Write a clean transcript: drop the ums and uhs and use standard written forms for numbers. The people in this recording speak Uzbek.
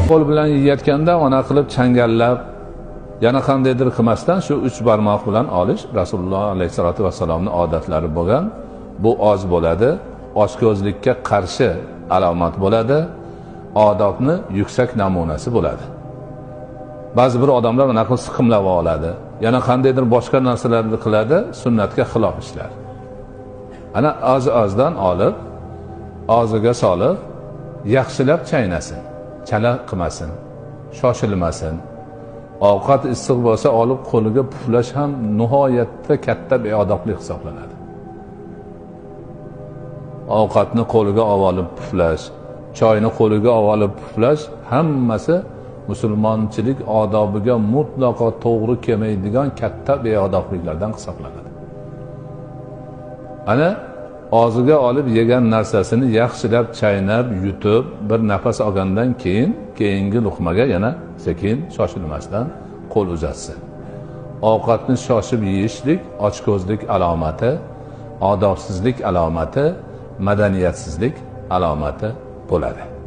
Qo'l bilan yeyotganda ona qilib changallab, yana qandaydir qilmasdan shu 3 barmoq bilan olish Rasululloh alayhisolatu vassalomning odatlari bo'lgan. Bu oz bo'ladi, ochko'zlikka qarshi alomat bo'ladi, odobni yuksak namunasi bo'ladi. Ba'zi bir odamlar mana qilib siqimlab oladi, yana qandaydir boshqa narsalarni qiladi, sunnatga xilof ishlar. Ana oz-ozdan olib, og'ziga solib, yaxshilab chaynasin, chala qilmasin, shoshilmasin. Ovqat issiq bo'lsa olib qo'liga puflash ham nihoyatda katta beodoblik hisoblanadi. Ovqatni qo'liga olib puflash, choyni qo'liga olib puflash hammasi musulmonchilik odobiga mutlaqo to'g'ri kelmaydigan katta beodobliklardan hisoblanadi. Ana og'ziga olib yegan narsasini yaxshilab chaynab, yutib, bir nafas olgandan keyin keyingi luqmaga yana sekin shoshilmasdan qo'l uzatsin. Ovqatni shoshib yeyishlik ochko'zlik alomati, odobsizlik alomati, madaniyatsizlik alomati bo'ladi.